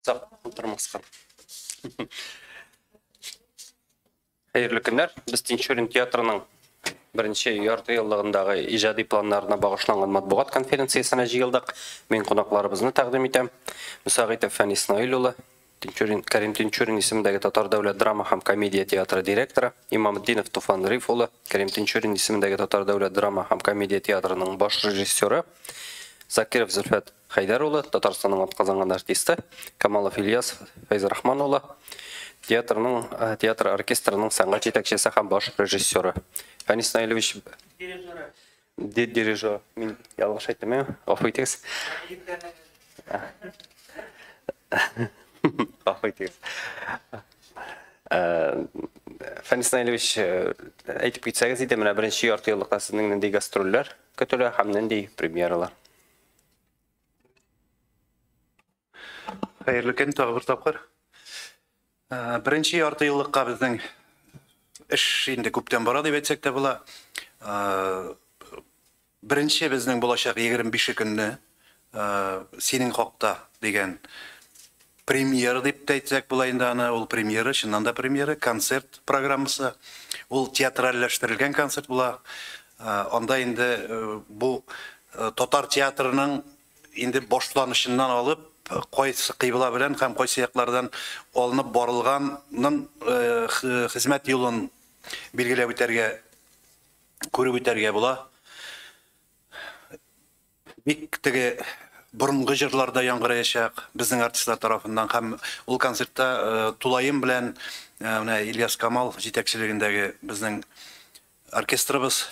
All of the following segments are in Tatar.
Озак утырмаска. Хәерле көннәр. Без Тинчурин театрының беренче ярты еллыгындагы иҗади планнарына багышланган матбугат конференциясенә җыелдык. Мин кунакларыбызны тәкъдим итәм. Мөсәгыйтов Фәнис Наил улы, Тинчурин, Кәрим Тинчурин исемендәге Татар дәүләт драма һәм комедия театры директоры, Имаметдинов Туфан Риф улы, Кәрим Тинчурин исемендәге Татар дәүләт драма һәм комедия театрының баш режиссеры, Закиров Зөлфәт Хәйдәр улы, Татарстанның атказанган артисты, Камалов Ильяс Фәйзрахман улы, театрның, э, театр оркестрының сәнгать җитәкчесе һәм баш режиссеры. Фәнис Наилевич дирижеры. Дирижер. Мин ялгыш әйттем, әйме? Гафу итегез. Гафу итегез. Э, Фәнис Наилевич, э, әйтеп китсәгез иде, менә беренче ярты еллыкта сезнең нинди гастрольләр көтелә һәм нинди премьералар? Хәерле көн тагы бер тапкыр. Э, беренче ярты еллыкка безнең эш инде күптән бара дип әйтсәк тә була. Э, беренче безнең булачак 25 көнне э, Синең хакта дигән премьера дип тә әйтсәк була инде аны. Ул премьера, чыннан да премьера, концерт программасы. Ул театральләштерелгән концерт була. Анда инде бу татар театрының инде башланышыннан алып кайсы кыйбла белән һәм кайсы яклардан алынып барылганын хезмәт юлын билгеләп үтәргә, күреп үтәргә була. Бик теге борынгы җырлар да яңгыраячак безнең артистлар тарафыннан һәм ул концертта э, тулаем белән э, менә Ильяс Камал җитәкчелегендәге безнең оркестрыбыз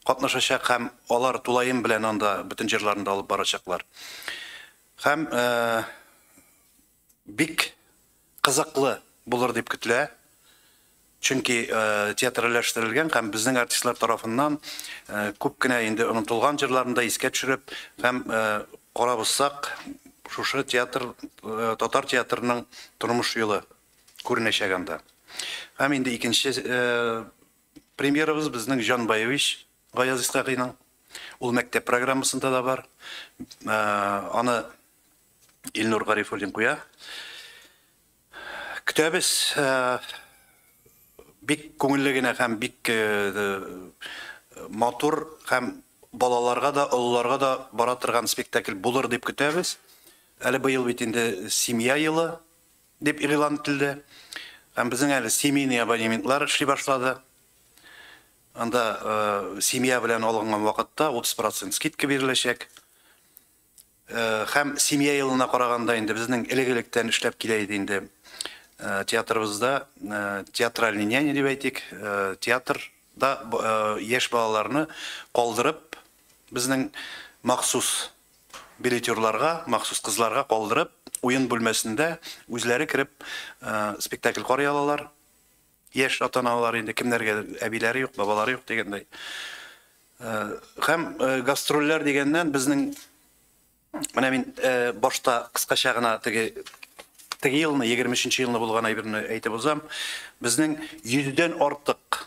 катнашачак һәм алар тулаем белән анда бөтен җырларны да алып барачаклар. Һәм э, бик кызыклы булыр дип көтелә. Чөнки э, театральләштерелгән һәм безнең артистлар тарафыннан э, күп кенә инде онытылган җырларны да искә төшереп һәм э, карап узсак, шушы театр, татар театрының тормыш юлы күренәчәк анда. Һәм инде икенче премьерабыз безнең Җан Баевич Гаяз Исхакыйның. Ул мәктәп программасында да бар. Аны Илнур Гарифуллин куя. Көтәбез. Э, бик күңелле генә һәм бик э, матур һәм балаларга да, олыларга да бара торган спектакль булыр дип көтәбез. Әле быел бит инде семья елы дип игълан ителде. Һәм безнең әле семейный абонементлар эшли башлады. Анда э, семья белән алынган вакытта 30% скидка биреләчәк. Э, һәм семья елына караганда инде безнең элек-электән эшләп килә иде инде э, театрыбызда э, театральный няня дип әйтик, театрда яшь балаларны калдырып, безнең махсус билетерларга, махсус кызларга калдырып, уен бүлмәсендә үзләре кереп спектакль карый алалар. Яшь ата-аналар инде кемнәргә әбиләре юк, бабалары юк дигәндәй. Һәм гастрольләр дигәннән безнең менә мин башта кыскача гына теге теге елны, 23 елны булган әйберне әйтеп узам. Безнең 100дән артык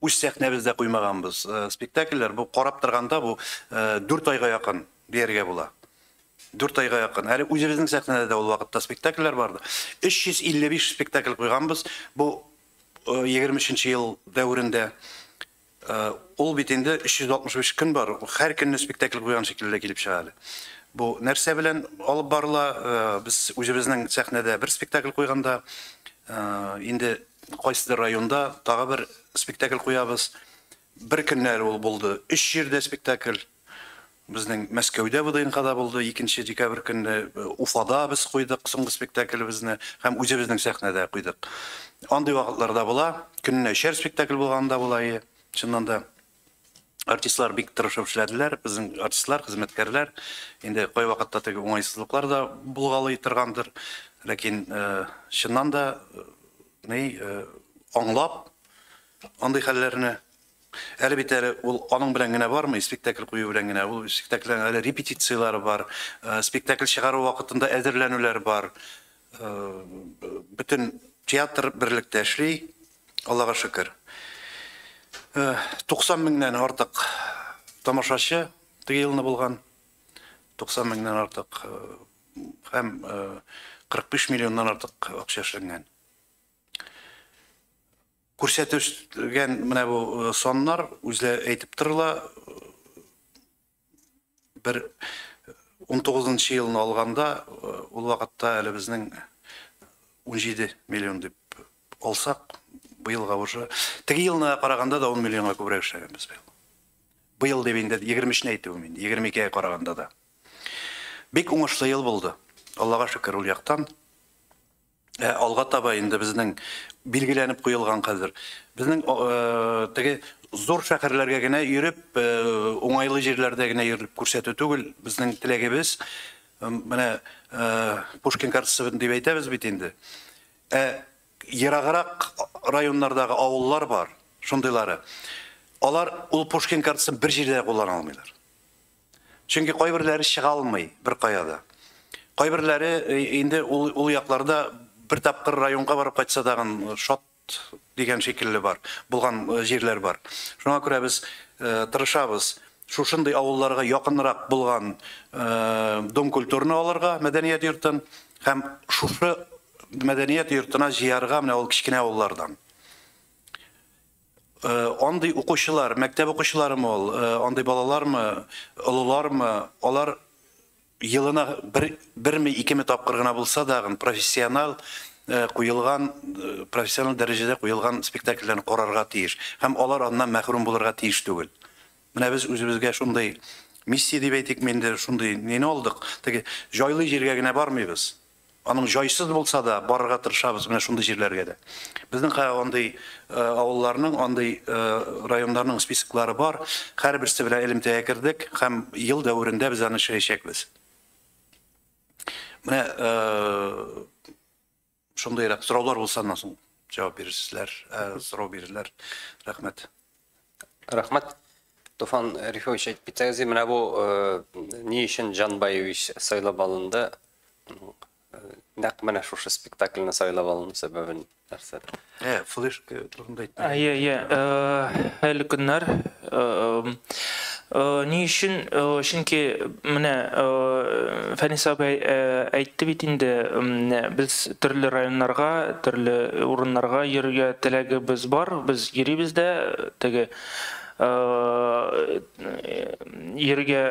үз сәхнәбездә куймаганбыз спектакльләр. Бу карап торганда бу 4 айга якын дияргә була. 4 айга якын. Әле үзебезнең сәхнәдә дә ул вакытта спектакльләр барды. 355 спектакль куйганбыз. Бу 23 ел дәверендә. Ул бит инде 365 көн бар. Һәр көнне спектакль куйган шикелле килеп чыга әле. Бу нәрсә белән алып барыла? Без үзебезнең сәхнәдә бер спектакль куйганда, инде кайсыдыр районда тагы бер спектакль куябыз. Бер көнне әле ул булды. Өч җирдә спектакль. Безнең Мәскәүдә ВДНХда булды, 2 декабрь көнне Уфада без куйдык соңгы спектаклебезне һәм үзебезнең сәхнәдә куйдык. Андый вакытларда була, көненә өчәр спектакль булганда була, ие. Чыннан да артистлар бик тырышып эшләделәр, безнең артистлар, хезмәткәрләр. Инде кайвакытта теге уңайсызлыклар да булгалый торгандыр, ләкин чыннан да ни аңлап андый хәлләрне. Әле бит әле ул аның белән генә бармый, спектакль кую белән генә. Ул спектакльнең әле репетицияләре бар, спектакль чыгару вакытында әзерләнүләр бар. Бөтен театр берлектә эшли, Аллага шөкер. 90 меңнән артык тамашачы теге елны булган. 90 меңнән артык. Һәм 45 миллионнан артык акча эшләнгән. Күрсәтелгән менә бу саннар үзләре әйтеп торыла. Бер 19 елны алганда, ул вакытта әле безнең 17 миллион дип алсак, быелга уже теге елны караганда да 10 миллионга күбрәк эшләгәнбез быел. Быел дип инде 23-не әйтүем инде, 22-гә караганда да. Бик уңышлы ел булды. Аллага шөкер ул яктан. Алга таба инде безнең билгеләнеп куелган хәзер. Безнең теге зур шәһәрләргә генә йөреп, уңайлы җирләрдә генә йөреп күрсәтү түгел, безнең теләгебез менә Пушкин картасы дип әйтәбез бит инде. Ераграк районнардагы авыллар бар, шундыйлары. Алар ул Пушкин картасын бер җирдә куллана алмыйлар. Чөнки кайберләре чыга алмый бер кая да. Кайберләре инде ул якларда бер тапкыр районга барып кайтса тагын шат дигән шикелле бар, булган җирләр бар. Шуңа күрә без тырышабыз шушындый авылларга якынрак булган дом культурны алырга, мәдәният йортын һәм шушы мәдәният йортына җыярга менә ул кечкенә авыллардан. Андый укучылар, мәктәп укучыларымы ул, андый балалармы, олылармы, алар елына берме, икеме тапкыр гына булса да, профессионал куелган, профессионал дәрәҗәдә куелган спектакльләрне карарга тиеш. Һәм алар аннан мәхрүм булырга тиеш түгел. Менә без үзебезгә шундый миссия дип әйтик, инде шундый нини алдык. Теге җайлы җиргә генә бармыйбыз. Аның җайсыз булса да барырга тырышабыз менә шундый җирләргә дә. Безнең андый авылларның, андый районнарның списоклары бар. Һәрберсе белән элемтәгә кердек һәм ел дәверендә без аны эшләячәкбез. Менә шундыйрак сораулар булса, аннан соң җавап бирерсезләр, сорау бирерләр. Рәхмәт. Рәхмәт. Туфан Рифович, әйтеп китсәгез, менә бу ни өчен Җан Баевич сайлап алынды? Нәкъ менә шушы спектакльне сайлап алыну сәбәбен нәрсә? Флешка турында әйтте. Әйе, хәерле көннәр. Ни өчен? Чөнки менә Фәнис абый әйтте бит инде, без төрле районнарга, төрле урыннарга йөрергә теләгебез бар, без йөрибез дә, теге йөрергә,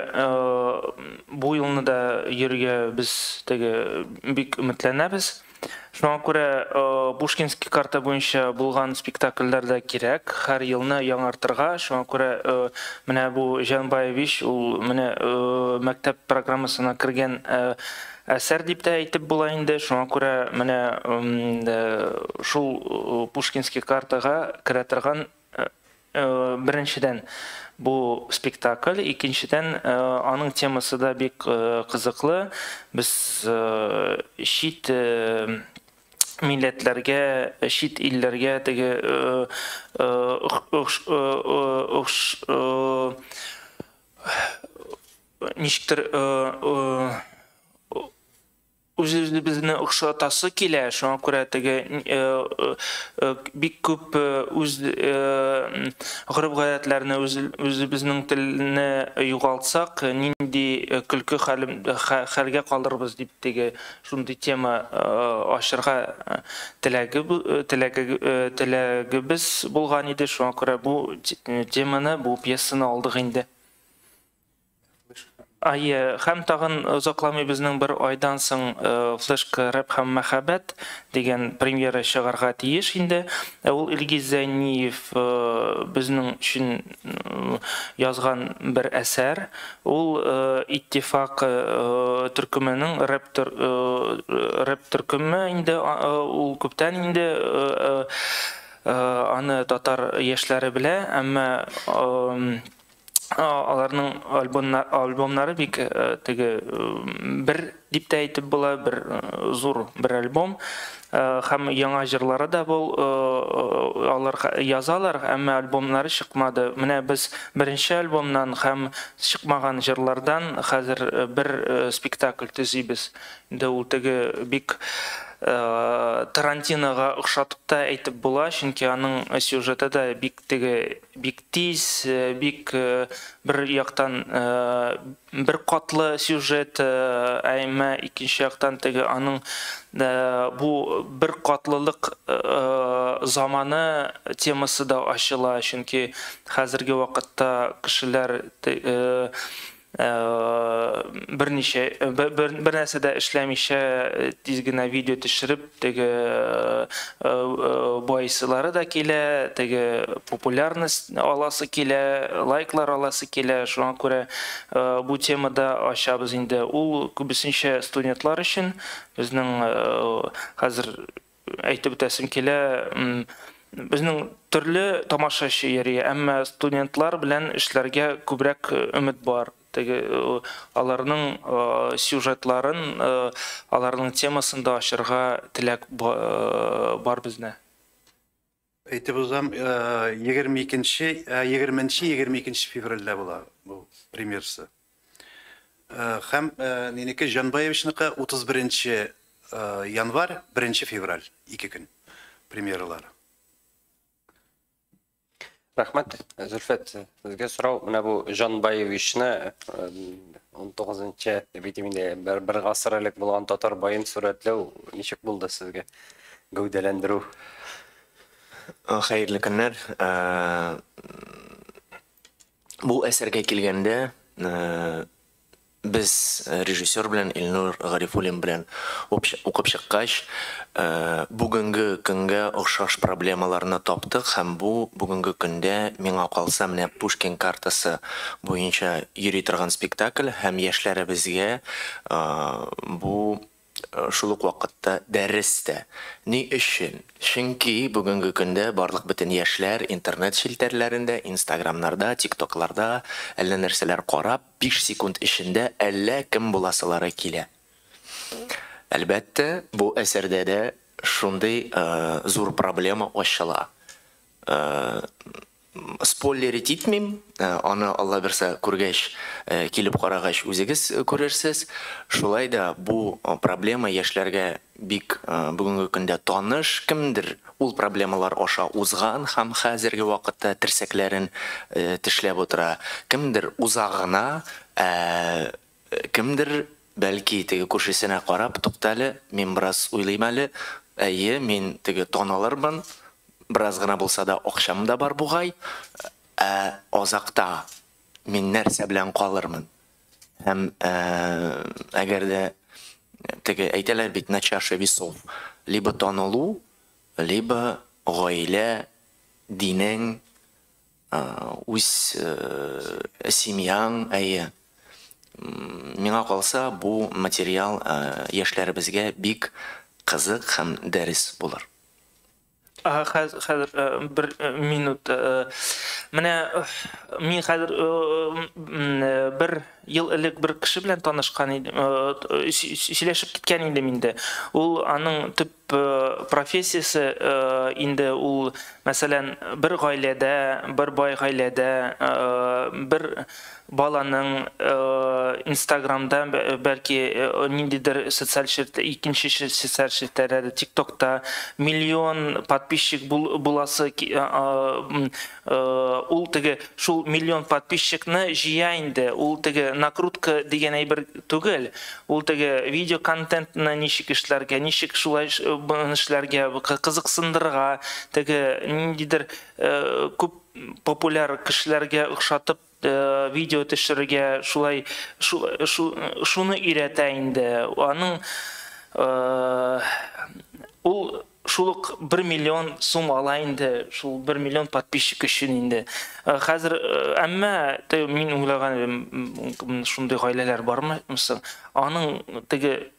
бу елны да йөрергә без теге бик өметләнәбез. Шуңа күрә Пушкинский карта буенча булган спектакльләр дә кирәк, һәр елны яңартырга. Шуңа күрә менә бу Җан Баевич ул менә мәктәп программасына кергән әсәр дип тә әйтеп була инде. Шуңа күрә менә шул Пушкинский картага керә торган беренчедән бу спектакль, икенчедән аның темасы да бик кызыклы. Без чит милләтләргә, чит илләргә теге ничектер үз-үзебезне охшатасы килә, шуңа күрә теге бик күп үз гореф-гадәтләрне, үзебезнең телне югалтсак, нинди көлке хәлгә калырбыз дип теге шундый тема ачырга теләгебез булган иде, шуңа күрә бу теманы, бу пьесаны алдык инде. Әйе, һәм тагын озакламый безнең бер айдан соң флешка «Рэп һәм мәхәббәт» дигән премьера чыгарга тиеш инде. Ул Илгиз Зәйниев безнең өчен язган бер әсәр. Ул Иттифак төркеменең рэп төркеме инде, ул күптән инде аны татар яшьләре белә, әмма аларның альбомнары бик теге бер дип тә әйтеп була, бер зур бер альбом. Һәм яңа җырлары да бул, алар язалар, әмма альбомнары чыкмады. Менә без беренче альбомнан һәм чыкмаган җырлардан хәзер бер спектакль төзибез. Инде ул теге бик Тарантинога охшатып та әйтеп була, чөнки аның сюжеты да бик теге, бик тиз, бик бер яктан бер катлы сюжет, әмма икенче яктан теге аның бу бер катлылык заманы темасы да ачыла, чөнки хәзерге вакытта кешеләр берничә бер нәрсә дә эшләмичә тиз генә видео төшереп теге байсылары да килә, теге популярность аласы килә, лайклар аласы килә. Шуңа күрә бу темада ачабыз инде. Ул күбесенчә студентлар өчен. Безнең хәзер әйтеп үтәсем килә, безнең төрле тамашачы йөри, әмма студентлар белән эшләргә күбрәк өмет бар. Теге аларның сюжетларын, аларның темасын да ачырга теләк бар бездә. Әйтеп узам, 22-нче, 20-нче, 22 февральдә була бу премьерасы. Һәм нинеке, Җанбаевичныкы 31 январь, 1 февраль, 2 көн премьералары. Рәхмәт, Зөлфәт, сезгә сорау. Менә бу Җанбаевичны, 19-нчы дип әйтим инде, бер гасыр элек булган татар баен сурәтләү ничек булды сезгә? Гәүдәләндерү. Хәерле көннәр. Бу әсәргә килгәндә, без режиссер белән, Илнур Гарифуллин белән укып чыккач, бүгенге көнгә охшаш проблемаларны таптык һәм бу бүгенге көндә, миңа калса, менә Пушкин картасы буенча йөри торган спектакль һәм яшьләребезгә бу шул ук вакытта дәрес тә. Ни өчен? Чөнки бүгенге көндә барлык бөтен яшьләр интернет челтәрләрендә, инстаграмнарда, тиктокларда әллә нәрсәләр карап, 5 секунд эчендә әллә кем буласылары килә. Әлбәттә, бу әсәрдә дә шундый зур проблема ачыла. Спойлерить итмим, аны Алла бирсә күргәч, килеп карагач үзегез күрерсез. Шулай да бу проблема яшьләргә бик бүгенге көндә таныш, кемдер ул проблемалар аша узган һәм хәзерге вакытта терсәкләрен тешләп утыра, кемдер уза гына, кемдер бәлки теге күршесенә карап, туктале, мин бераз уйлыйм әле, әйе, мин теге танылырмын, бераз гына булса да акчам да бар бугай, ә азакта мин нәрсә белән калырмын? Һәм әгәр дә теге әйтәләр бит, на чаше весов, либо танылу, либо гаилә, динең, үз семьяң, әйе. Миңа калса, бу материал яшьләребезгә бик кызык һәм дәрес булыр. Хәзер бер минут. Менә мин хәзер бер ел элек бер кеше белән танышкан идем, сөйләшеп киткән идем инде. Ул аның төп профессиясе инде ул, мәсәлән, бер гаиләдә, бер бай гаиләдә бер баланың Инстаграмда, бәлки ниндидер социаль челтәр, икенче социаль челтәрләрдә, ТикТокта миллион подписчик буласы, ул теге шул миллион подписчикны җыя инде. Ул теге накрутка дигән әйбер түгел, ул теге видео контентны ничек эшләргә, ничек шулай моны эшләргә, кызыксындырырга, теге ниндидер күп популяр кешеләргә охшатып видео төшерергә, шулай шуны өйрәтә инде. Аның ул шул ук 1 миллион сум ала инде шул 1 миллион подписчик өчен инде. Хәзер әмма теге мин уйлаган идем, шундый гаиләләр бармы соң? Аның теге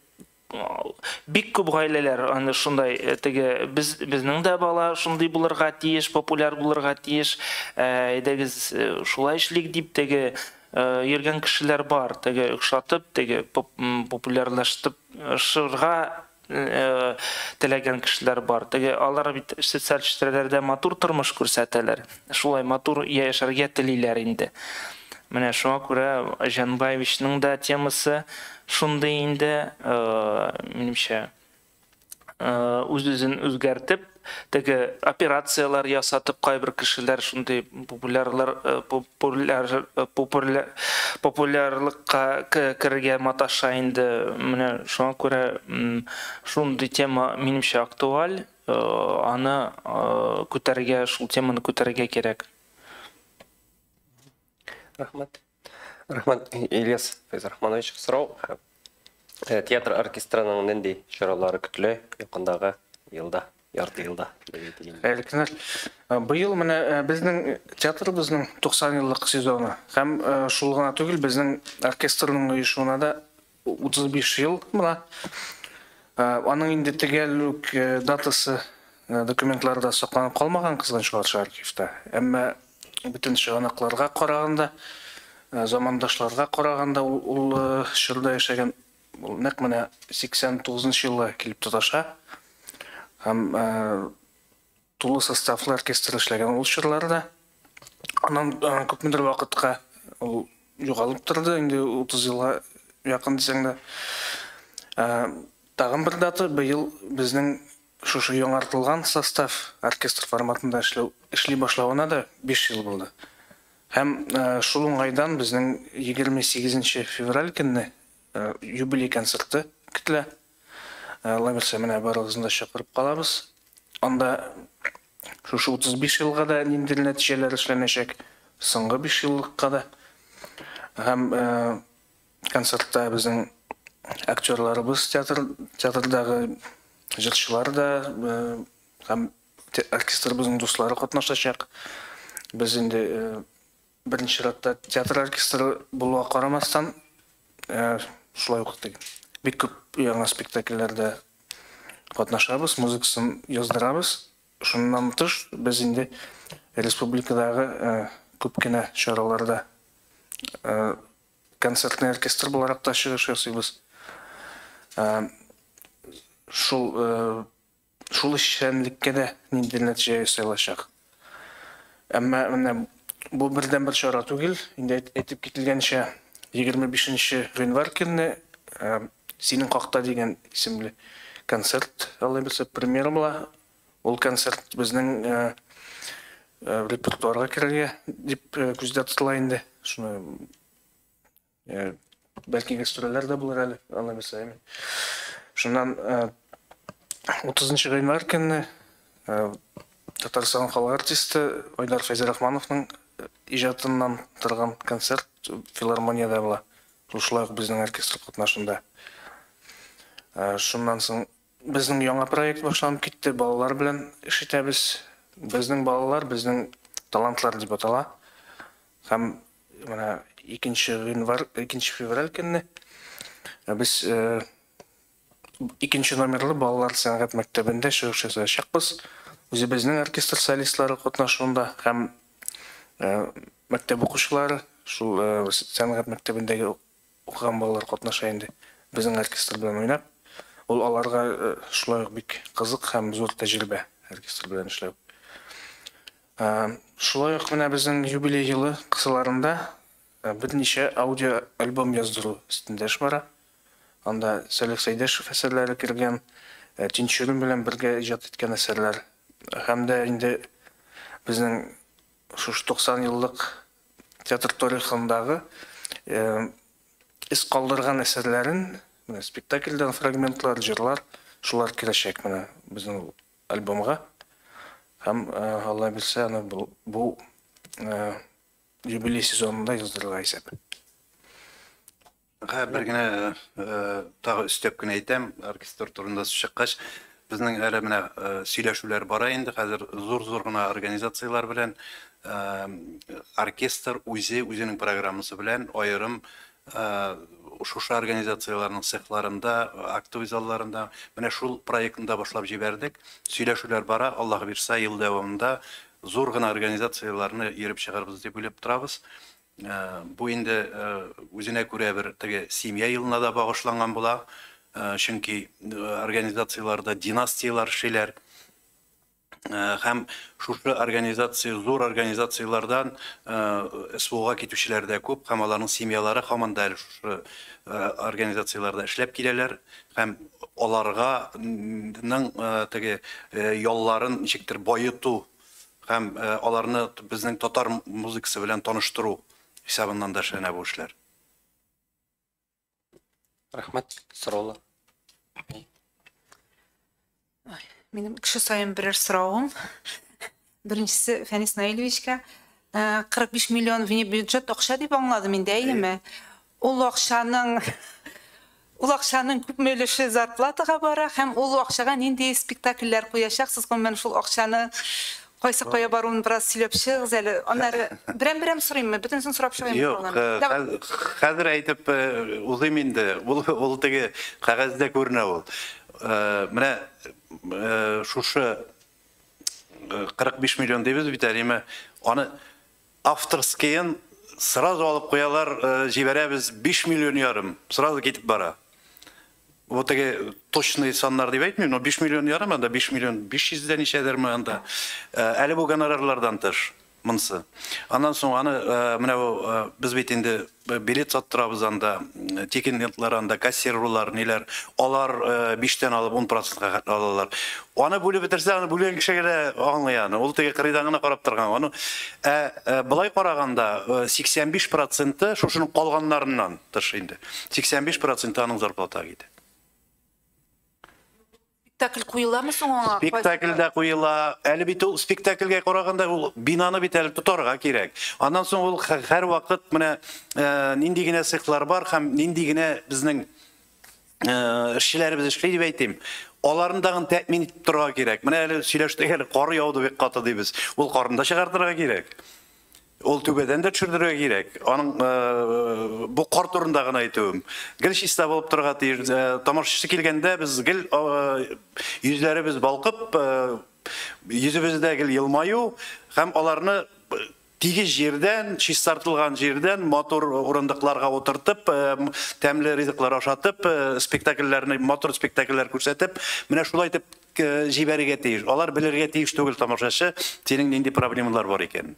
бик күп гаиләләр аны шундай теге без, безнең дә бала шундый булырга тиеш, популяр булырга тиеш, әйдәгез шулай эшлик дип теге йөргән кешеләр бар. Теге охшатып, теге популярлаштырып шырга теләгән кешеләр бар. Теге алар бит социаль челтәрләрдә матур тормыш күрсәтәләр, шулай матур яшәргә телиләр инде. Менә шуңа күрә Җанбаевичның да темасы шундый инде, минемчә. үз-үзен үзгәртеп, теге операцияләр ясатып, кайбер кешеләр шундый популярлар популяр популяр популярлыкка керергә маташа инде. Менә шуңа күрә шундый тема минемчә актуаль, аны күтәрергә, шул теманы күтәрергә кирәк. Рәхмәт. Рәхмәт, Ильяс Фәйзрахманович, сорау. Театр оркестрының нинди чаралары көтелә якындагы елда, ярты елда? Хәерле көннәр. Быел менә безнең театрыбызның 90 еллык сезоны һәм шул гына түгел, безнең оркестрның оешуына да 35 ел була. Аның инде төгәл үк датасы документларда сакланып калмаган, кызганычка каршы, архивта. Әмма бөтен чыганакларга караганда, замандашларга караганда, ул чорда яшәгән, ул нәкъ менә 89 елга килеп тоташа. Һәм тулы составлы оркестр эшләгән ул чорларда. Аннан күпмедер вакытка ул югалып торды, инде 30 елга якын дисәң дә. Тагын бер дата: быел безнең шушы яңартылган состав оркестр форматында эшләү эшли башлавына да 5 ел булды. Һәм шул уңайдан безнең 28 февраль көнне юбилей концерты көтелә. Алла бирсә, менә барыгызны да чакырып калабыз. Анда шушы 35 елга да нинди нәтиҗәләр эшләнәчәк, соңгы 5 еллыкка да. Һәм концертта безнең актерларыбыз, театрдагы җырчылар да һәм оркестрыбызның дуслары катнашачак. Без инде беренче чиратта театр оркестры булуга карамастан, шулай ук бик күп яңа спектакльләрдә катнашабыз, музыкасын яздырабыз. Шуннан тыш, без инде республикадагы күп кенә чараларда концертный оркестр буларак та чыгыш ясыйбыз. Шул эшчәнлеккә дә нинди нәтиҗә ясалачак. Әмма менә бу бердән-бер чара түгел. Инде әйтеп кителгәнчә, 25 гыйнвар көнне «Синең хакта» дигән исемле концерт, Алла бирсә, премьера була. Ул концерт безнең репертуарга керергә дип күздә тотыла инде. Шуны бәлки гастрольләр дә булыр әле, Алла бирсә. Шуннан 30 гыйнвар көнне Татарстан халык артисты Айдар Фәйзрахмановның иҗатыннан торган концерт филармониядә була. Шулай ук безнең оркестр катнашында. Шуннан соң безнең яңа проект башланып китте. Балалар белән эш итәбез. «Безнең балалар, безнең талантлар» дип атала. Һәм менә 2 гыйнвар, 2 февраль көнне без икенче номерлы балалар сәнгать мәктәбендә чыгыш ясаячакбыз. Үзебезнең оркестр солистлары катнашуында һәм мәктәп укучылары, шул сәнгать мәктәбендәге укыган балалар катнаша инде безнең оркестр белән уйнап. Ул аларга шулай ук бик кызык һәм зур тәҗрибә оркестр белән эшләү. Шулай ук менә безнең юбилей елы кысаларында берничә аудио альбом яздыру өстендә эш бара. Анда Сәлих Сәйдәшев әсәрләре кергән, Тинчурин белән бергә иҗат иткән әсәрләр. Һәм дә инде безнең шушы 90 еллык театр тарихындагы эз калдырган әсәрләрен, менә спектакльдән фрагментлар, җырлар, шулар керәчәк менә безнең альбомга. Һәм Алла бирсә, аны бу юбилей сезонында яздырырга исәп. Бер генә тагы өстәп кенә әйтәм, оркестр турында сүз чыккач, безнең әле менә сөйләшүләр бара инде хәзер зур-зур гына организацияләр белән, оркестр үзе үзенең программасы белән аерым шушы организацияләрнең цехларында, актовый залларында менә шул проектны да башлап җибәрдек. Сөйләшүләр бара, Аллаһ бирсә, ел дәвамында зур гына организацияләрне йөреп чыгарбыз дип уйлап торабыз. Бу инде үзенә күрә бер теге семья елына да багышланган була, чөнки организацияләрдә династияләр эшлиләр. Һәм шушы организация, зур организацияләрдән СВОга китүчеләр дә күп, һәм аларның семьялары һаман да әле шушы организацияләрдә эшләп киләләр, һәм аларга ның теге ялларын ничектер баету һәм аларны безнең татар музыкасы белән таныштыру хисабыннан да эшләнә бу эшләр. Рәхмәт, сораулар. Минем кеше саен берәр соравым. Беренчесе Фәнис Наилевичка. 45 миллион вне бюджет акча дип аңладым инде, әйеме? Ул акчаның күпме өлеше зарплатага бара һәм ул акчага нинди спектакльләр куячаксыз? Гомумән, шул акчаны кайсы кая баруын бераз сөйләп чыгыгыз әле. Аннары берәм-берәм сорыйммы? Бөтенесен сорап чыгыйммы? Юк, хәзер әйтеп узыйм инде. Ул теге кәгазьдә күренә ул. Менә шушы 45 миллион дибез бит әле, аны авторскиен сразу алып куялар, җибәрәбез 5 миллион ярым, сразу китеп бара. Вот теге точный саннар дип әйтмим, но 5 миллион ярым анда, 5 миллион 500 дә ничәдерме анда. Әле бу гонорарлардан тыш монысы. Аннан соң аны менә бу без бит инде билет саттырабыз анда, тикетлар анда, кассирлар, ниләр, алар 5тән алып 10 процентка хәтле алалар. Аны бүлеп бетерсә, аны бүлгән кеше генә аңлый аны. Ул теге кырыйдан гына карап торган. Аны болай караганда 85 проценты шушының калганнарыннан тыш инде. 85 проценты аның зарплатага китә. Спектакль куеламы соң аңа? Спектакль дә куела. Әле бит ул спектакльгә караганда ул бинаны бит әле тотарга кирәк. Аннан соң ул һәр вакыт менә нинди генә цехлар бар һәм нинди генә безнең эшчеләребез эшли дип әйтим. Аларны тагын тәэмин итеп торырга кирәк. Менә әле сөйләштек әле, кар яуды бик каты дибез. Ул карны да чыгартырга кирәк. Ул түбәдән дә төшерергә кирәк. Аның бу кар турында гына әйтүем. Гел чиста булып торырга тиеш. Тамашачы килгәндә без гел йөзләребез балкып, йөзебездә гел елмаю һәм аларны тигез җирдән, чистартылган җирдән, матур урындыкларга утыртып, тәмле ризыклар ашатып, спектакльләрне, матур спектакльләр күрсәтеп, менә шулай итеп җибәрергә тиеш. Алар белергә тиеш түгел тамашачы, синең нинди проблемалар бар икәнен.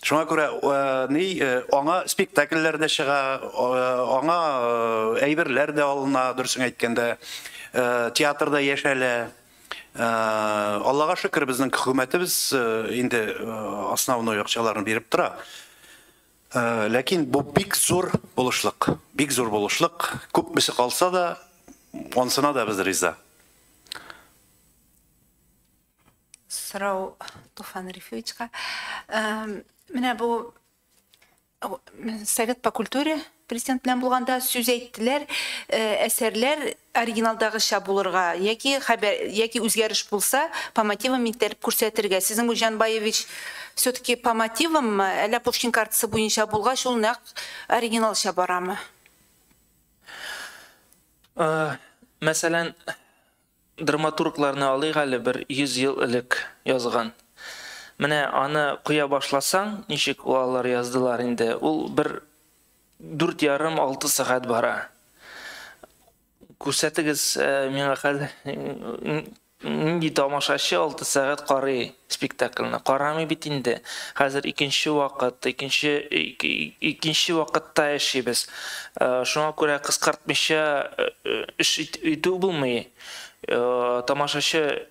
Шуңа күрә ни аңа спектакльләр дә чыга, аңа әйберләр дә алына, дөресен әйткәндә, театрда яшәлә. Аллага шөкер, безнең хөкүмәтебез инде основной акчаларын биреп тора. Ләкин бу бик зур булышлык, бик зур булышлык. Күпмесе калса да, онсына да без риза. Сорау Туфан Рифовичка. Менә бу Совет по культуре президент белән булганда сүз әйттеләр, әсәрләр оригиналдагыча булырга яки хәбәр яки үзгәреш булса, по мотивам иттереп күрсәтергә. Сезнең бу Җан Баевич все-таки по мотиваммы, әллә Пушкин картасы буенча булгач, ул нәкъ оригиналча барамы? Мәсәлән, драматургларны алыйк әле, бер 100 ел элек язган. Менә аны куя башласаң, ничек алар яздылар инде, ул бер 4,5-6 сәгать бара. Күрсәтегез миңа хәзер, нинди тамашачы 6 сәгать карый спектакльне? Карамый бит инде. Хәзер икенче вакыт, икенче вакытта яшибез. Шуңа күрә кыскартмыйча эш итү булмый. Тамашачы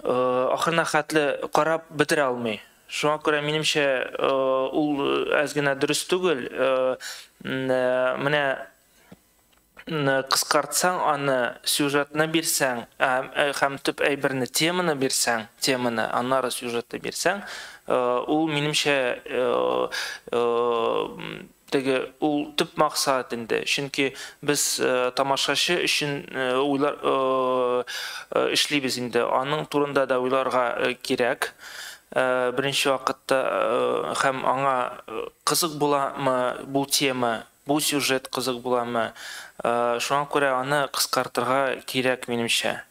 ахырына хәтле карап бетерә алмый. Шуңа күрә, минемчә, ул әз генә дөрес түгел. Менә кыскартсаң аны, сюжетны бирсәң, һәм төп әйберне, теманы бирсәң, теманы, аннары сюжетны бирсәң, ул, минемчә, теге ул төп максат инде. Чөнки без тамашачы өчен уйлар эшлибез инде. Аның турында да уйларга кирәк. Беренче вакытта һәм аңа кызык буламы бу тема, бу сюжет кызык буламы? Шуңа күрә аны кыскартырга кирәк, минемчә.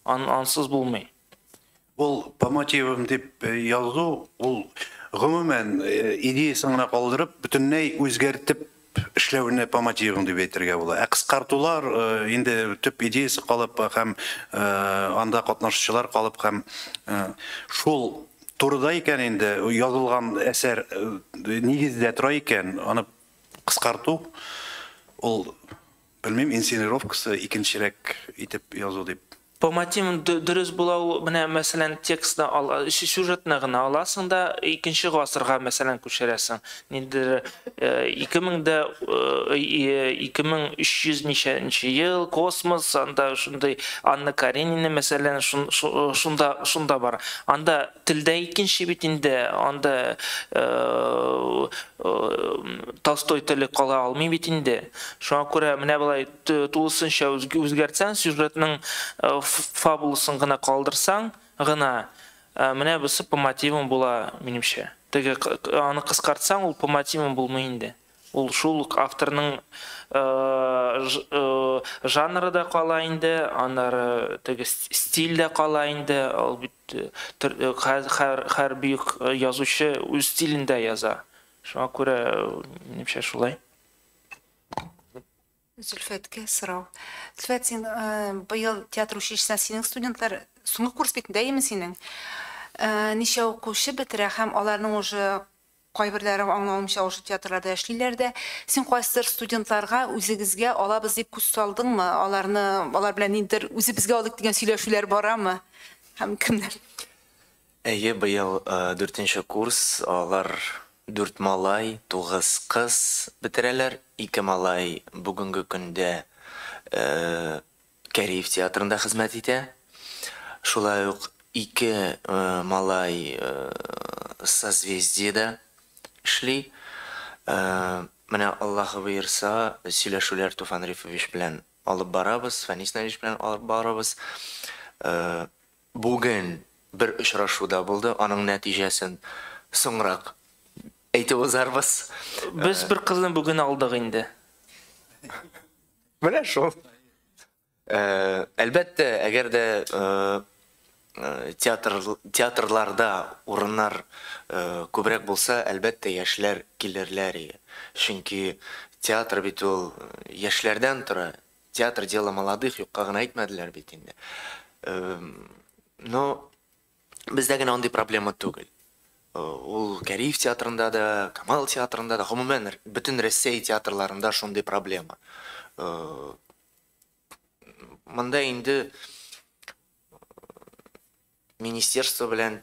Ансыз булмый. Ул по мотивам дип язу, ул гомумән идеясын гына калдырып, бөтенләй үзгәртеп эшләү. эшләүне по мотивам дип әйтергә була. Ә кыскартулар инде төп идеясы калып һәм анда катнашучылар калып һәм шул турыда икән инде язылган әсәр нигездә тора икән, аны кыскарту ул, белмим, инсценировкасы икенчерәк итеп язу дип. По мотивам дөрес була ул, менә мәсәлән, текстны ал, сюжетны гына аласың да икенче гасырга мәсәлән күчерәсең. Ниндидер 2300 ничәнче ел, космос, анда шундый Анна Каренина мәсәлән шунда бар. Анда телдә икенче бит инде, анда Толстой теле кала алмый бит инде. Шуңа күрә менә болай тулысынча үзгәртсәң, сюжетның фабуласын гына калдырсаң гына, менә бусы по мотивам була, минемчә. Теге аны кыскартсаң, ул по мотивам булмый инде. Ул шул ук авторның жанры да кала инде, аннары теге стиль дә кала инде. Ул бит һәр бөек язучы үз стилендә яза. Шуңа күрә, минемчә, шулай. Зөлфәткә сорау. Зөлфәт, син быел театр училищесына синең студентлар соңгы курс бит инде, әйеме синең? Ничә укучы бетерә һәм аларның уже кайберләре, аңлавымча, уже театрларда эшлиләр дә. Син кайсыдыр студентларга үзегезгә алабыз дип күз салдыңмы? Аларны, алар белән ниндидер үзебезгә алыйк дигән сөйләшүләр барамы? Һәм кемнәр? Әйе, быел дүртенче курс, алар дүрт малай, тугыз кыз бетерәләр. Ике малай бүгенге көндә Кариев театрында хезмәт итә. Шулай ук ике малай Созвездиедә эшли. Менә Аллаһы боерса, сөйләшүләр Туфан Рифович белән алып барабыз, Фәнис Наилевич белән алып барабыз. Бүген бер очрашу да булды, аның нәтиҗәсен соңрак әйтеп узарбыз. Без бер кызны бүген алдык инде. Менә шул. Әлбәттә, әгәр дә театрларда урыннар күбрәк булса, әлбәттә, яшьләр килерләр иде. Чөнки театр бит ул яшьләрдән тора. Театр дело молодых, юкка гына әйтмәделәр бит инде. Но бездә генә андый проблема түгел. Ул Кариев театрында да, Камал театрында да, гомумән, бөтен Россия театрларында шундый проблема. Монда инде министерство белән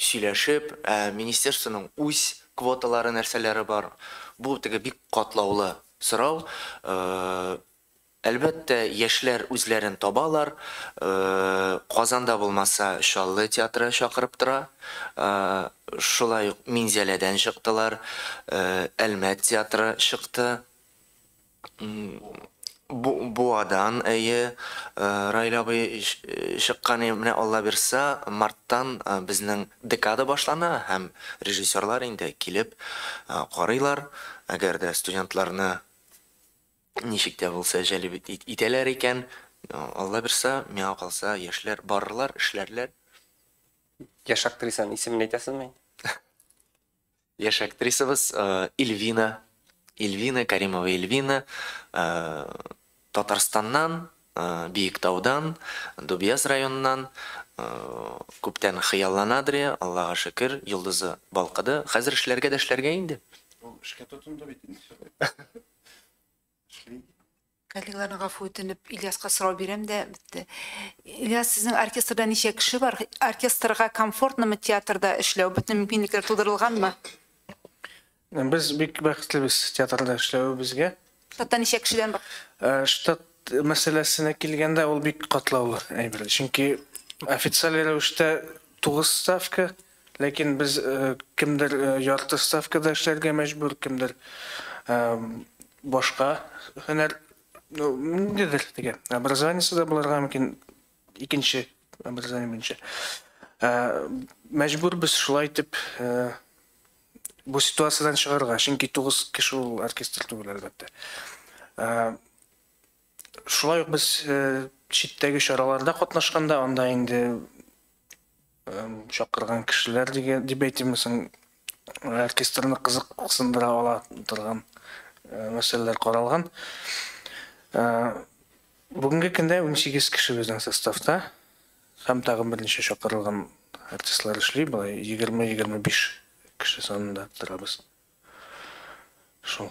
сөйләшеп, министерствоның үз квоталары, нәрсәләре бар. Бу теге бик катлаулы сорау. Әлбәттә, яшьләр үзләрен табалар. Казанда булмаса, Чаллы театры чакырып тора. Шулай ук Минзәләдән чыктылар, Әлмәт театры чыкты. Буадан, әйе, Раил абый чыккан. Менә Алла бирса, марттан безнең декада башлана һәм режиссерлар инде килеп карыйлар. Әгәр дә студентларны ничек тә булса җәлеп итәләр икән, Алла бирса, миңа калса, яшьләр барырлар, эшләрләр. Яшь актрисаның исемен әйтәсезме? Яшь актрисабыз Эльвина, Эльвина Каримова Эльвина, Татарстаннан, Биектаудан, Дубьяз районыннан, күптән хыялланадыр, Аллага шөкер, йолдызы балкыды. Хәзер эшләргә дә эшләргә инде. Ул эшкә тотынды бит инде. Эшли. Коллегаларны гафу үтенеп, Ильяска сорау бирәм дә бетте. Ильяс, сезнең оркестрда ничә кеше бар? Оркестрга комфортнымы театрда эшләү? Бөтен мөмкинлекләр тудырылганмы? Без бик бәхетлебез театрда эшләвебезгә. Штатта ничә кешедән бар? Штат мәсьәләсенә килгәндә, ул бик катлаулы әйбер. Чөнки официаль рәвештә 9 ставка, ләкин без кемдер ярты ставкада эшләргә мәҗбүр, кемдер башка һөнәр, ну, ниндидер теге образованиесе да булырга мөмкин, икенче образование буенча. Мәҗбүр без шулай итеп бу ситуациядән чыгарга, чөнки 9 кеше ул оркестр түгел, әлбәттә. Шулай ук без читтәге чараларда катнашканда, анда инде чакырган кешеләр дип әйтимме соң, оркестрны кызыксындыра ала торган мәсьәләләр каралган. Бүгенге көндә 18 кеше безнең составта һәм тагын берничә чакырылган артистлар эшли, болай 20-25 кеше санында торабыз. Шул.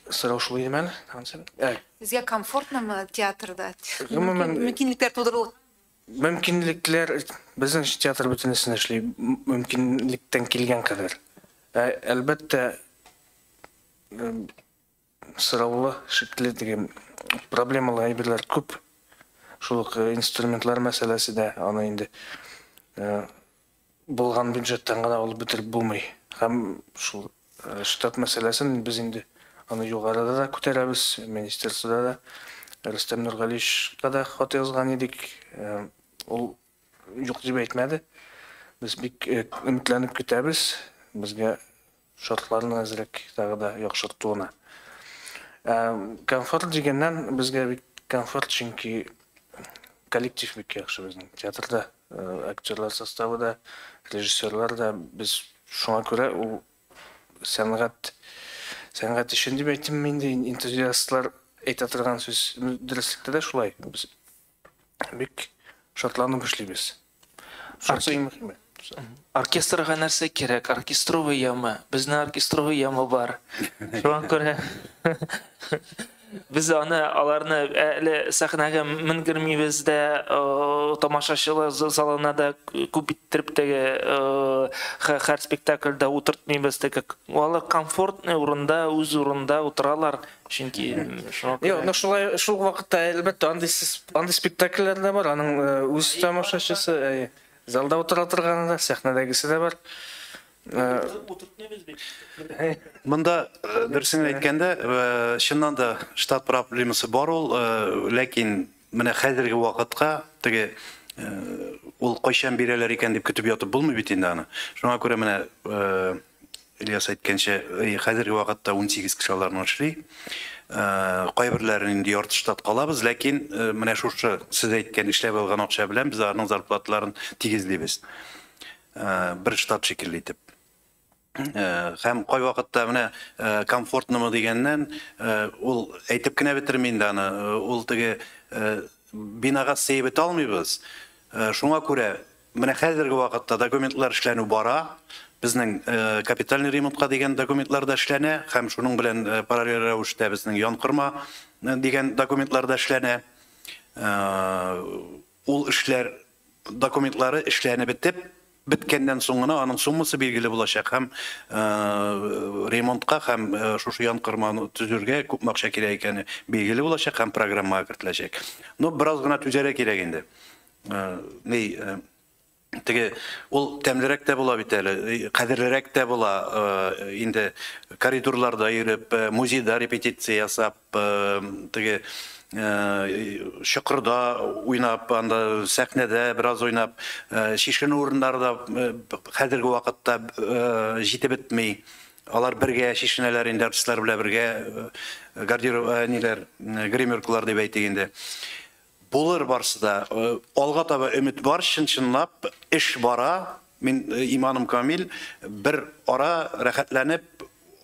Сорау шул идеме әле? Сезгә комфортнымы театрда? Мөмкинлекләр тудырылган? Мөмкинлекләр, безнең театр бөтенесен эшли, мөмкинлектән килгән кадәр. Әлбәттә, сораулы, шикле дигән проблемалы әйберләр күп. Шул ук инструментлар мәсьәләсе дә, аны инде булган бюджеттан гына алып бетереп булмый. Һәм шул штат мәсьәләсен без инде аны югарыда да күтәрәбез, министерствода да, Рөстәм Нургалиевичка да хат язган идек. Ул юк дип әйтмәде. Без бик өметләнеп көтәбез. Безгә шартларны әзрәк тагы да яхшыртуына. Комфорт дигәннән, безгә бик комфорт, чөнки коллектив бик яхшы безнең. Театрда актерлар составы да, режиссерлар да, без шуңа күрә ул сәнгать өчен дип әйтим инде, энтузиастлар әйтә торган сүз дөреслектә дә шулай. Без бик шатланып эшлибез. Шунысы иң мөһиме. Оркестрга нәрсә кирәк? Оркестровый яма. Безнең оркестровый яма бар. Шуңа күрә без аны, аларны әле сәхнәгә менгермибез дә, тамашачылар залына да күп иттереп теге һәр спектакльдә утыртмыйбыз. Теге алар комфортный урында, үз урында утыралар. Чөнки шуңа күрә. Юк, шулай шул вакытта әлбәттә андый спектакльләр дә бар. Аның үз тамашачысы, залда утыра торганы да, сәхнәдәгесе дә бар. Монда дөресен әйткәндә, чыннан да штат проблемасы бар ул, ләкин менә хәзерге вакытка теге ул кайчан бирәләр икән дип көтеп ятып булмый бит инде аны. Шуңа күрә менә Ильяс әйткәнчә, хәзерге вакытта 18 кеше аларны эшли. Кайберләрен инде ярты штат калабыз, ләкин менә шушы сез әйткән эшләп алган акча белән без аларның зарплаталарын тигезлибез. Бер штат шикелле итеп. Һәм кай вакытта менә комфортнымы дигәннән, ул әйтеп кенә бетерми инде аны, ул теге бинага сыеп бетә алмыйбыз. Шуңа күрә менә хәзерге вакытта документлар эшләнү бара. Безнең капитальный ремонтка дигән документлар да эшләнә, һәм шуның белән параллель рәвештә безнең янкорма дигән документлар да эшләнә. Ул эшләр документлары эшләнеп бетеп, беткәннән соң гына аның суммасы билгеле булачак һәм ремонтка һәм шушы янкорманы төзергә күпме акча кирәк икәне билгеле булачак һәм программага кертеләчәк. Но бераз гына түзәргә кирәк инде. Теге ул тәмлерәк тә була бит әле, кадерлерәк тә була. Инде коридорларда йөреп, музейда репетиция ясап, теге чокырда уйнап, анда сәхнәдә бераз уйнап, чишенү урыннары да хәзерге вакытта җитеп бетми. Алар бергә чишенәләр инде, артистлар белән бергә гардероб ниләр, гримеркалар дип әйтик инде. Булыр барсы да. Алга таба өмет бар, чын-чынлап эш бара. Мин иманым камил, бер ара рәхәтләнеп,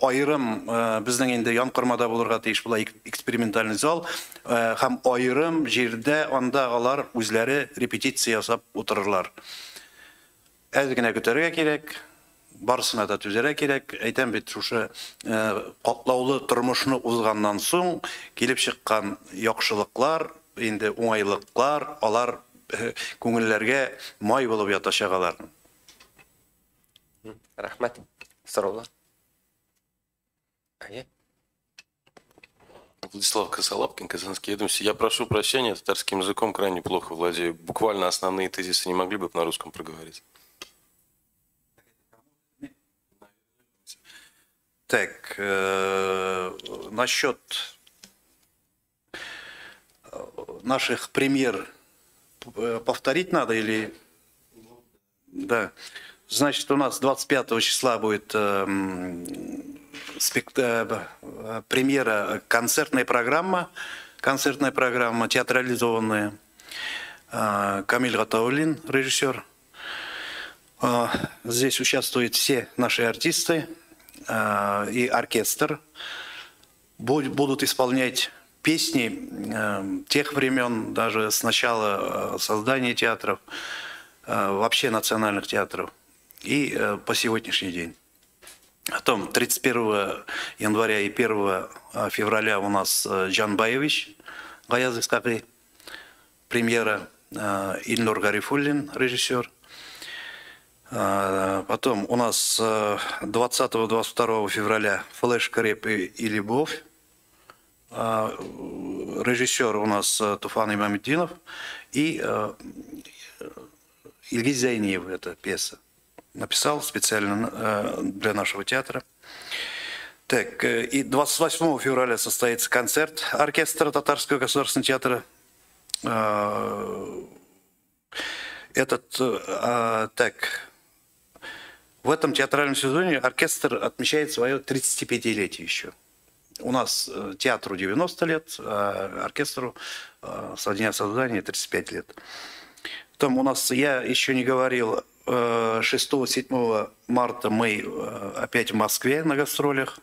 айрым безнең инде янкормада булырга тиеш була экспериментальный зал, һәм айрым җирдә анда алар үзләре репетиция ясап утырырлар. Әз генә көтәргә кирәк, барысына да түзәргә кирәк. Әйтәм бит, шушы катлаулы тормышны узганнан соң килеп чыккан яхшылыклар, инде уңайлыклар, алар күңелләргә май булып ятачак аларның. Рәхмәт. Сораулар? Әйе. Владислав Косолапкин, Казанские ведомости. Я прошу прощения, татарским языком крайне плохо владею. Буквально основные тезисы не могли бы на русском проговорить? Так, насчет наших премьер повторить надо или... Да. Значит, у нас 25 числа будет премьера, концертная программа театрализованная. Камиль Гатауллин, режиссер. Здесь участвуют все наши артисты и оркестр. Будут исполнять песни тех времен, даже с начала создания театров, вообще национальных театров, и по сегодняшний день. Потом 31 января и 1 февраля у нас Джан Баевич, Гаяз Исхакый, премьера, Ильнур Гарифуллин, режиссер. Потом у нас 20-22 февраля «Флэш, Креп и любовь». Режиссер у нас Туфан Имамеддинов и Ильгиз Зайниев, эта пьеса. Написал специально для нашего театра. Так, и 28 февраля состоится концерт оркестра Татарского государственного театра. Так, в этом театральном сезоне оркестр отмечает свое 35-летие еще. У нас театру 90 лет, а оркестру со дня создания 35 лет. Потом у нас, я еще не говорил, 6-7 марта мы опять в Москве на гастролях.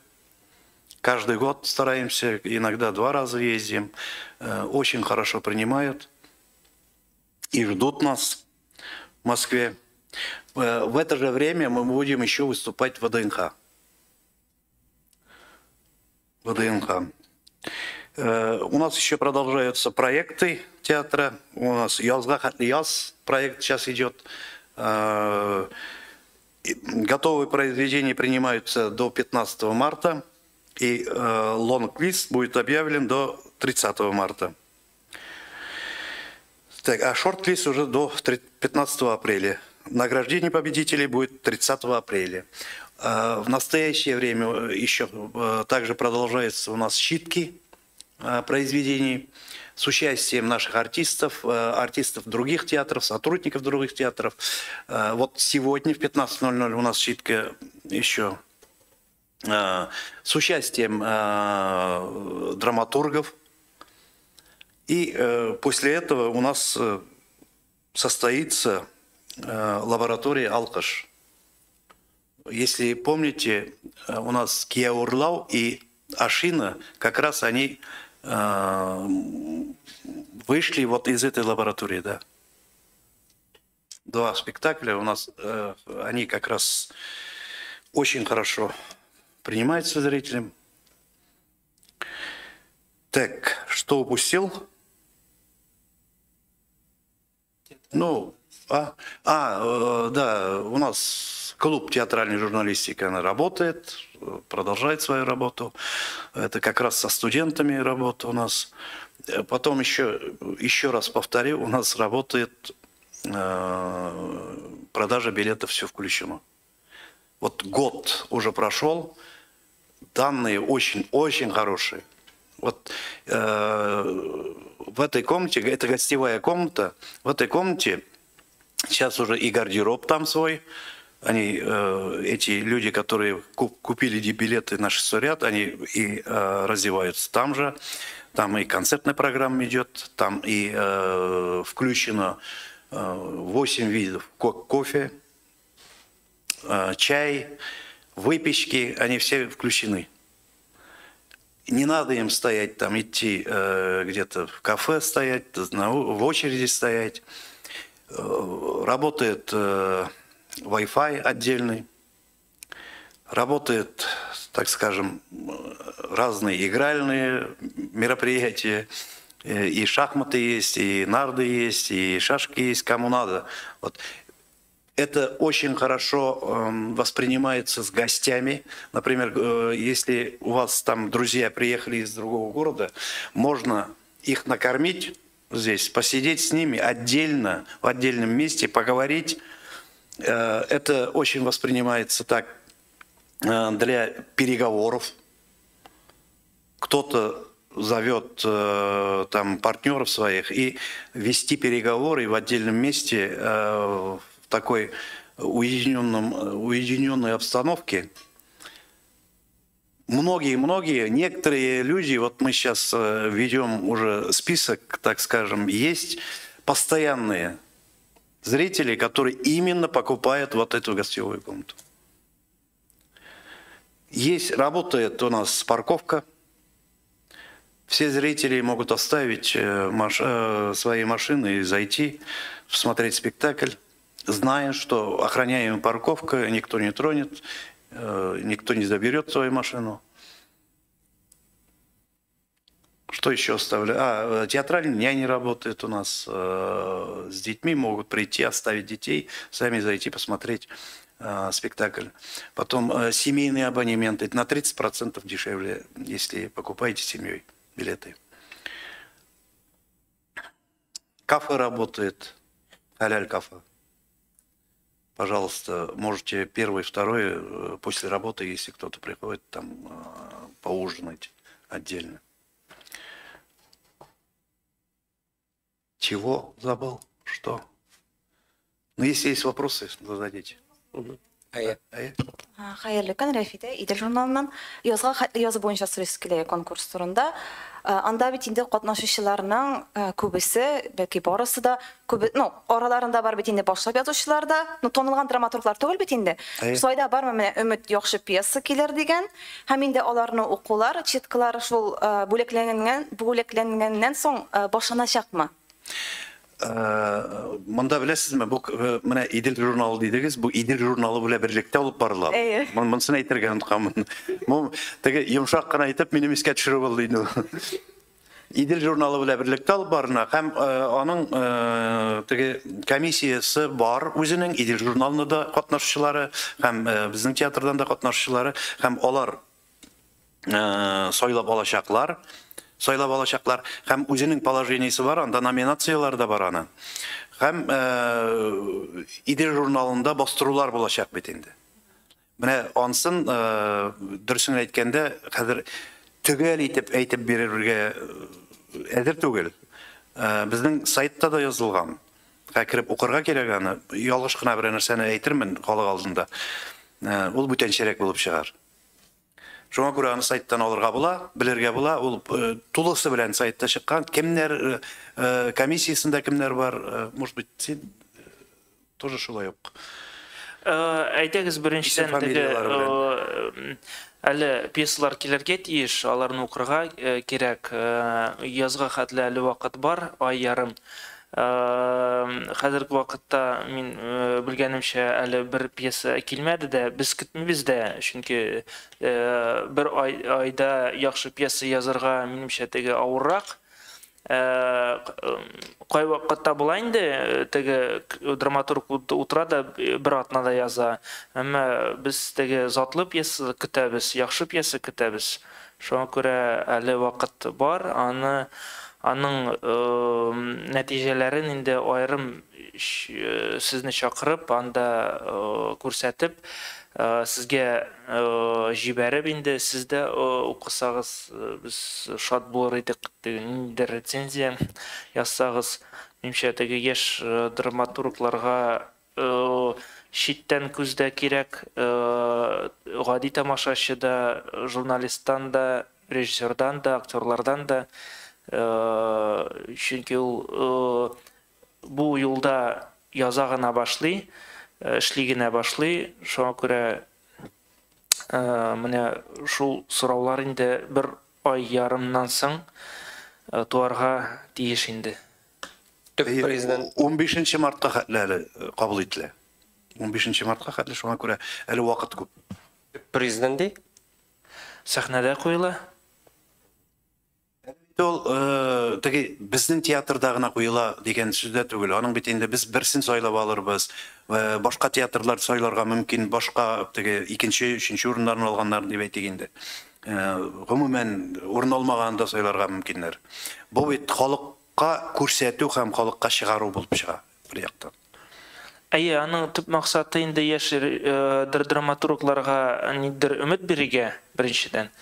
Каждый год стараемся, иногда 2 раза ездим. Очень хорошо принимают и ждут нас в Москве. В это же время мы будем еще выступать в ВДНХ. ВДНХ. У нас еще продолжаются проекты театра. У нас «Язга хәтле яз» проект сейчас идет. Готовые произведения принимаются до 15 марта. И лонг-лист будет объявлен до 30 марта. Так, а шорт-лист уже до 15 апреля. Награждение победителей будет 30 апреля. В настоящее время еще также продолжаются у нас щитки произведений с участием наших артистов, артистов других театров, сотрудников других театров. Вот сегодня в 15:00 у нас щитка еще с участием драматургов. И после этого у нас состоится лаборатория «Алкаш». Если помните, у нас Кияурлау и Ашина, как раз они вышли вот из этой лаборатории, да. 2 спектакля у нас, они как раз очень хорошо принимаются зрителям. Так, что упустил? Ну, да, у нас клуб театральной журналистики, она работает, продолжает свою работу. Это как раз со студентами работа у нас. Потом еще раз повторю, у нас работает продажа билетов, все включено. Вот год уже прошел, данные очень-очень хорошие. Вот в этой комнате, это гостевая комната, в этой комнате сейчас уже и гардероб там свой. Они, эти люди, которые купили билеты на 6-й ряд, они и раздеваются там же. Там и концертная программа идет, там и включено 8 видов кофе, чай, выпечки, они все включены. Не надо им стоять там, идти где-то в кафе стоять, в очереди стоять. Работает Wi-Fi отдельный, работает, так скажем, разные игральные мероприятия. И шахматы есть, и нарды есть, и шашки есть, кому надо. Вот. Это очень хорошо воспринимается с гостями. Например, если у вас там друзья приехали из другого города, можно их накормить здесь, посидеть с ними отдельно, в отдельном месте, поговорить. Это очень воспринимается так для переговоров. Кто-то зовет там партнеров своих и вести переговоры в отдельном месте в такой уединенной обстановке. Многие-многие, некоторые люди, вот мы сейчас ведем уже список, так скажем, есть постоянные зрители, которые именно покупают вот эту гостевую комнату. Есть, работает у нас парковка Все зрители могут оставить свои машины и зайти, смотреть спектакль, зная, что охраняемая парковка, никто не тронет, никто не заберет свою машину. Что еще оставляю? Театральные няни работают у нас. С детьми могут прийти, оставить детей, сами зайти посмотреть спектакль. Потом семейные абонементы на 30% дешевле, если покупаете семьей билеты. Кафе работает, халяль-кафе. Пожалуйста, можете первый, второй, после работы, если кто-то приходит, там поужинать отдельно. Чего забыл? Что? Ну, если есть вопросы, зададите. Хәерле көн, Рәфидә, Идел журналыннан. Язга хәтле язу буенча сорыйсы килә конкурс турында. Анда бит инде катнашучыларның күбесе, бәлки барысы да, күбе, ну, араларында бар бит инде башлап язучылар да, ну, танылган драматурглар түгел бит инде. Шулай да бармы менә өмет яхшы пьеса килер дигән, һәм инде аларны укулар, читкалар шул бүләкләнгәннән соң башланачакмы? Монда беләсезме, бу менә Идел журналы дидегез, бу Идел журналы белән берлектә алып барыла. Монысын әйтергә онытканмын. Бу теге йомшак кына әйтеп, минем искә төшерү булды инде. Идел журналы белән берлектә алып барына һәм аның теге комиссиясе бар үзенең, Идел журналында да катнашучылары һәм безнең театрдан да катнашучылары, һәм алар сайлап алачаклар. Сайлап алачаклар. Һәм үзенең положениесе бар, анда номинациялар да бар аны. Һәм Идел журналында бастырулар булачак бит инде. Менә ансын, дөресен әйткәндә, хәзер төгәл итеп әйтеп бирергә әзер түгел. Безнең сайтта да язылган. Кереп укырга кирәк аны. Ялгыш кына бер нәрсәне әйтермен халык алдында. Ул бүтәнчәрәк булып чыгар. Шуңа күрә аны сайттан алырга була, белергә була. Ул тулысы белән сайтта чыккан. Кемнәр комиссиясендә кемнәр бар, может быть, син тоже шулай ук. Әйтәгез, беренчедән, теге әле пьесалар килергә тиеш, аларны укырга кирәк. Язга хәтле әле вакыт бар, ай ярым. Хәзерге вакытта мин белгәнемчә әле бер пьеса килмәде дә, без көтмибез дә, чөнки бер айда яхшы пьеса язырга минемчә теге авыррак. Кай вакытта була инде, теге драматург утыра да бер атнада яза. Әмма без теге затлы пьеса көтәбез, яхшы пьеса көтәбез. Шуңа күрә әле вакыт бар, аны аның нәтиҗәләрен инде аерым сезне чакырып, анда күрсәтеп, сезгә җибәреп инде сез дә укысагыз, без шат булыр идек, ниндидер рецензия язсагыз. Минемчә, теге яшь драматургларга читтән күз дә кирәк, гади тамашачы да, журналисттан да, режиссердан да, актерлардан да. Чөнки ул бу юлда яза гына башлый, эшли генә башлый. Шуңа күрә менә шул сораулар инде бер ай ярымнан соң туарга тиеш инде. Төп президент 15 мартка хәтле әле кабул ителә. 15 мартка хәтле, шуңа күрә әле вакыт күп. Төп президент ди? Сәхнәдә куела. Ул теге безнең театрда гына куела дигән сүз дә түгел. Аның бит инде без берсен сайлап алырбыз. Башка театрлар сайларга мөмкин, башка теге икенче, өченче урыннарын алганнар дип әйтик инде. Гомумән урын алмаган да сайларга мөмкиннәр. Бу бит халыкка күрсәтү һәм халыкка чыгару булып чыга бер яктан. Әйе, аның төп максаты инде яшь драматургларга ниндидер өмет бирергә, беренчедән.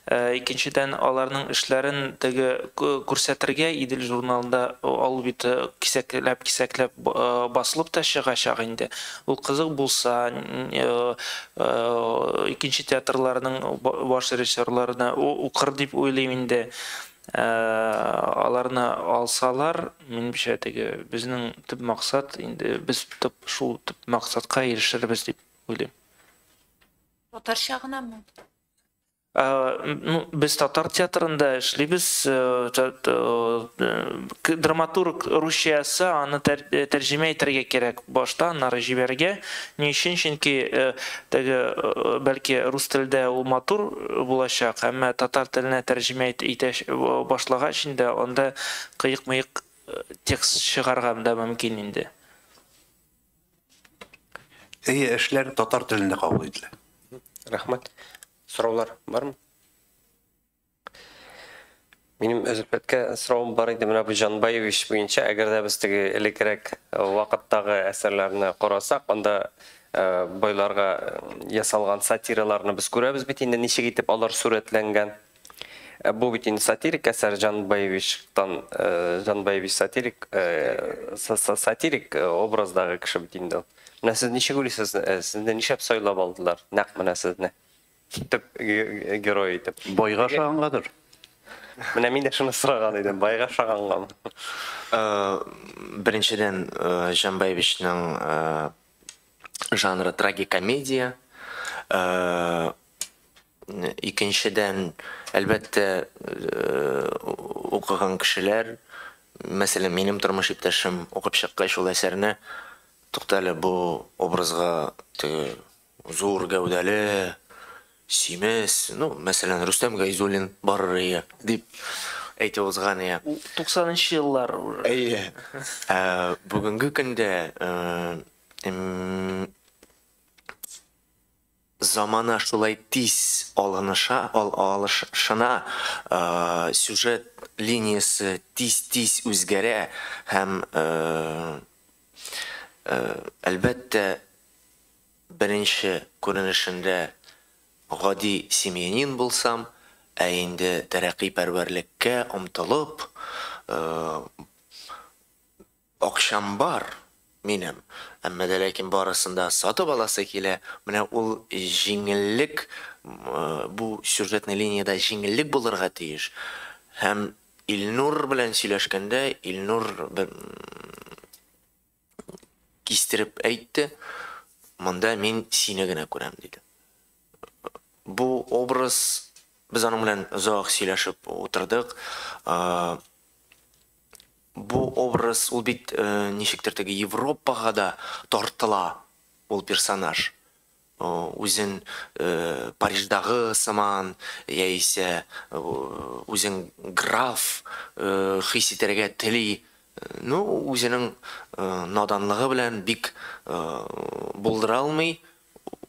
Икенчедән, аларның эшләрен теге күрсәтергә, Идел журналында ал бит кисәкләп-кисәкләп басылып та чыгачак инде. Ул кызык булса, икенче театрларның баш режиссерларына укыр дип уйлыйм инде. Аларны алсалар, минемчә, теге безнең төп максат инде, без төп шул төп максатка ирешербез дип уйлыйм. Татарча гынамы? Ну, без татар театрында эшлибез. Драматург русча язса, аны тәрҗемә итәргә кирәк башта, аннары җибәрергә. Ни өчен? Чөнки теге бәлки рус телдә ул матур булачак, әмма татар теленә тәрҗемә итә башлагач инде анда кыек-мыек текст чыгарга да мөмкин инде. Әйе, эшләр татар телендә кабул ителә. Рәхмәт. Сораулар бармы? Минем Зөлфәткә соравым бар иде менә бу Җанбаевич буенча. Әгәр дә без теге элеккерәк вакыттагы әсәрләрне карасак, анда байларга ясалган сатираларны без күрәбез бит инде, ничек итеп алар сурәтләнгән. Бу бит инде сатирик әсәр Җанбаевичтан, Җанбаевич сатирик, сатирик образдагы кеше бит инде ул. Менә сез ничек уйлыйсыз, сезне нишләп сайлап алдылар нәкъ менә сезне? Төп герой итеп. Байга ошагангадыр. Менә мин дә шуны сораган идем, байга ошагангамы? Беренчедән, Җанбаевичның жанры трагикомедия. Икенчедән, әлбәттә, укыган кешеләр, мәсәлән, минем тормыш иптәшем укып чыккач ул әсәрне, туктале, бу образга теге зур гәүдәле, симез, ну, мәсәлән, Рөстәм Гайзуллин барыр ие, дип әйтеп узган ие. 90 еллар уже. Әйе. Бүгенге көндә замана шулай тиз алыныша, алышына, сюжет линиясе тиз-тиз үзгәрә һәм әлбәттә, беренче күренешендә гади семьянин булсам, ә инде тәрәкъи пәрвәрлеккә омтылып, акчам бар минем, әмма дә ләкин барысын да сатып аласы килә. Менә ул җиңеллек, бу сюжетный линиядә җиңеллек булырга тиеш. Һәм Илнур белән сөйләшкәндә, Илнур кистереп әйтте, монда мин сине генә күрәм, диде. Бу образ, без аның белән озак сөйләшеп утырдык. Бу образ, ул бит ничектер теге Европага да тартыла ул персонаж. Үзен Париждагы сыман, яисә үзен граф хис итәргә тели. Ну, үзенең наданлыгы белән бик булдыра алмый.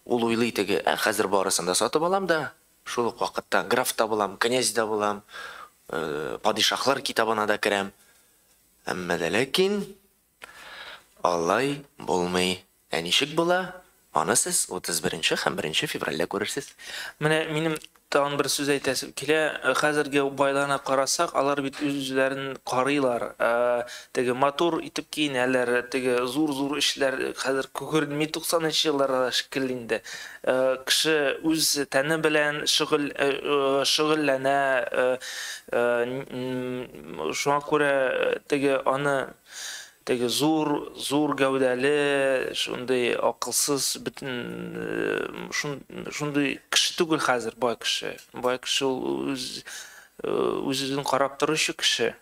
Ул уйлый теге, хәзер барысын да сатып алам да, шул ук вакытта граф та булам, князь да булам, падишаһлар китабына да керәм. Әмма дә ләкин алай булмый. Ә ничек була? Аны сез 31 һәм 1 февральдә күрерсез. Менә минем тагын бер сүз әйтәсем килә. Хәзерге байларына карасак, алар бит үз-үзләрен карыйлар. Теге матур итеп киенәләр, теге зур-зур эшләр хәзер күренми 90 елларда шикелле инде. Кеше үз тәне белән шөгыльләнә, шуңа күрә теге аны теге зур гәүдәле, шундый акылсыз, бөтен шундый кеше түгел хәзер бай кеше. Бай кеше ул үз-үзен карап торучы кеше.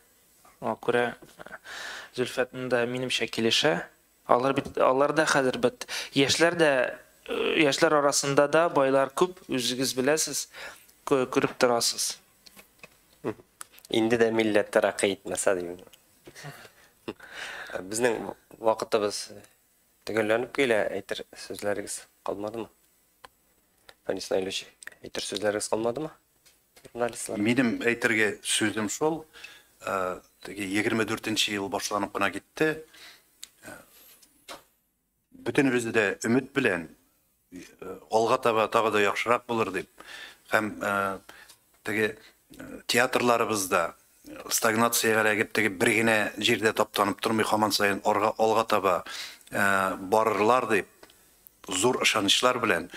Шуңа күрә Зөлфәт монда минемчә килешә. Алар бит, алар да хәзер бит яшьләр дә, яшьләр арасында да байлар күп, үзегез беләсез, күреп торасыз. Инде дә милләт тәрәккый итмәсә дим. Безнең вакытыбыз төгәлләнеп килә, әйтер сүзләрегез калмадымы? Фәнис Наилевич, әйтер сүзләрегез калмадымы? Журналистлар. Минем әйтергә сүзем шул, теге 24 ел башланып кына китте. Бөтенебез дә өмет белән алга таба тагы да яхшырак булыр дип һәм теге театрларыбызда стагнациягә эләгеп теге бер генә җирдә таптанып тормый һаман саен алга таба барырлар дип зур ышанычлар белән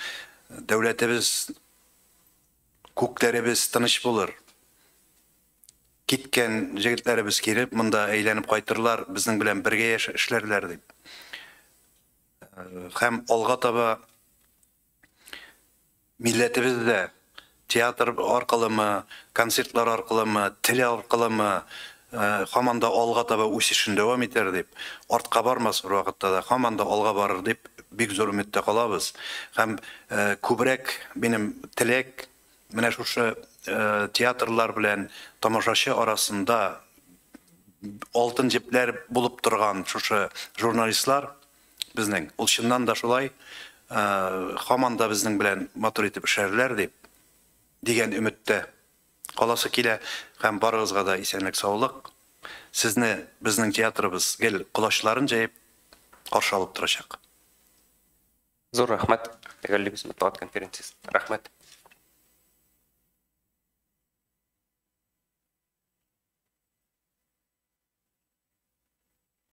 дәүләтебез, күкләребез тыныч булыр. Киткән җегетләребез килеп монда әйләнеп кайтырлар, безнең белән бергә эшләрләр дип. Һәм алга таба милләтебез дә Театр аркылымы, концертлар аркылымы, тел аркылымы, һаман да алга таба үсешен дәвам итәр дип, артка бармас бер вакытта да, һаман да алга барыр дип бик зур өметтә калабыз. Һәм күбрәк минем теләк менә шушы театрлар белән тамашачы арасында алтын җепләр булып торган шушы журналистлар безнең, ул чыннан да шулай, һаман да безнең белән матур итеп эшләрләр дип дигән өметтә каласы килә. Һәм барыгызга да исәнлек, саулык. Сезне безнең театрыбыз гел колачларын җәеп каршы алып торачак. Зур рәхмәт. Төгәллибез матбугат конференциясен. Рәхмәт.